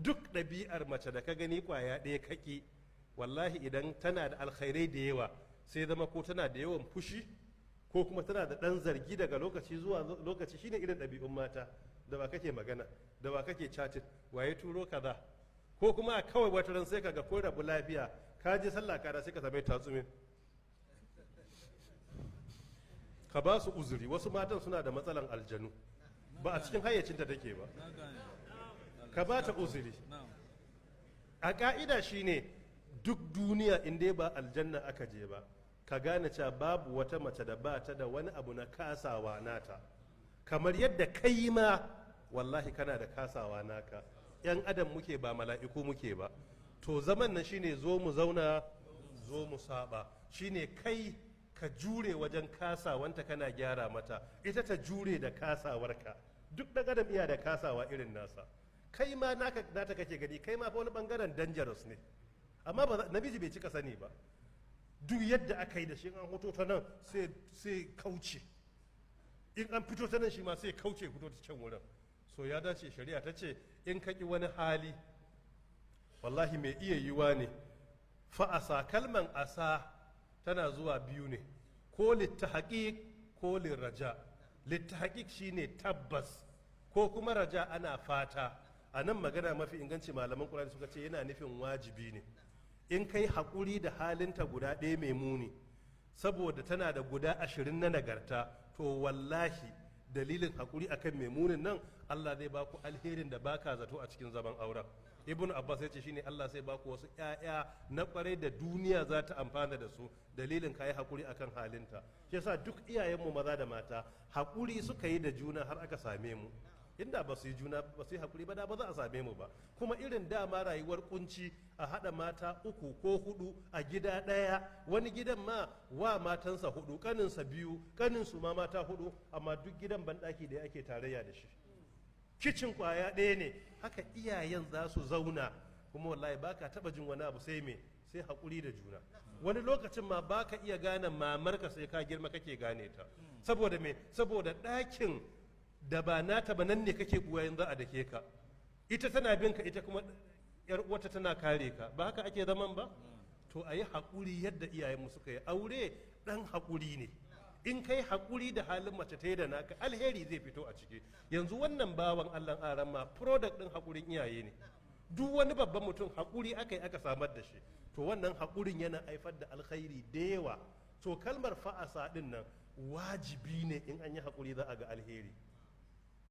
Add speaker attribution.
Speaker 1: Duk ɗabi'ar mace da ka gani kwaya ɗaya kaki, wallahi idan tana da alkhairai da yawa, sai zama ko tana da yawan fushi ko kuma tana da ɗan zargi daga lokaci zuwa lokaci. Shine irin ɗabi'un mata: da ba kake magana, da ba kake chatting, waye turo kaza, ko kuma kawai wata ran sai kaga ko rabu lafiya, ka je sallah ka da sai ka same tatsumin. Ka ba su uzuri. Wasu matan suna da matsalan aljanu, ba a cikin hayyacinta take ba. Ka ba ta uzuri. A ka'ida shine duk duniya in dai ba aljanna aka je ba, ka gane cewa babu wata mace da ba ta da wani abu na kasawa nata, kamar yadda kai ma wallahi kana da kasawa naka. Yan adam muke, ba mala'iku muke ba. To zaman nan shine zo mu zauna zo mu saba. Shine kai ka jure wajen kasawanta kana gyara mata, ita ta jure da kasawarka. Duk ɗan adam iya da kasawa irin nasa. Kai ma naka nata kake gani, kai ma fa wani bangaren dangerous ne, amma ba namiji bai cika sani ba. Duk yadda aka yi da shi, an hoto ta nan sai kauce, in an fito ta nan shi ma sai kauce fito ta can wurin. So ya dace shari'a ta ce in ka ki wani hali, wallahi mai iya yiwa ne fa'asa. Kalman asa tana zuwa biyu ne, ko littahqiq ko lirraja. Littahqiq shine tabbas, ko kuma raja, ana fata. A nan magana mafi inganci, malaman Qur'ani suka ce yana nufin wajibi ne. In kai haƙuri da halinta guda ɗaya mai muni saboda tana da guda 20 na nagarta, to wallahi dalilin haƙuri akan mai munin nan, Allah zai baku alherin da baka zato a cikin zaman auren. Ibn Abbas ya ce shine Allah sai baku wasu ƴaƴa na kwarai da duniya za ta amfana da su dalilin kayi haƙuri akan halinta. Shi yasa duk iyayenmu maza da mata haƙuri suka yi da juna har aka same mu. Inda ba su yi juna ba, su yi haƙuri ba, da ba za a same mu ba. Kuma irin dama rayuwar kunci, a haɗa mata uku ko hudu a gida ɗaya, wani gidan ma wa matansa hudu, kaninsa biyu, kaninsu ma mata hudu, amma duk gidan banɗaki da ake tarayya da shi, kicin kwaya ɗaya ne. Haka iyayen za su zauna, kuma wallahi baka taba jin wani abu sai me? Sai haƙuri da juna. Wani lokacin ma baka iya gane mamarka sai ka girma kake gane ta. Saboda me? Saboda ɗakin da ba nata ba, nan ne kake ɓuya za a dake ka. Ita tana bin ka, ita kuma yar uwarta tana kare ka. Ba haka ake zaman ba? To a yi haƙuri yadda iyayenmu suka yi. Aure ɗan haƙuri ne. In kai haƙuri da halin mace ta yi da naka, alheri zai fito a ciki. Yanzu wannan bawan Allah aran ma product ɗin haƙurin iyaye ne. Duk wani babban mutum haƙuri aka yi aka samar da shi. To wannan haƙurin yana haifar da alkhairi da yawa. To kalmar fa'asa ɗin nan wajibi ne, in an yi haƙuri za a ga alheri.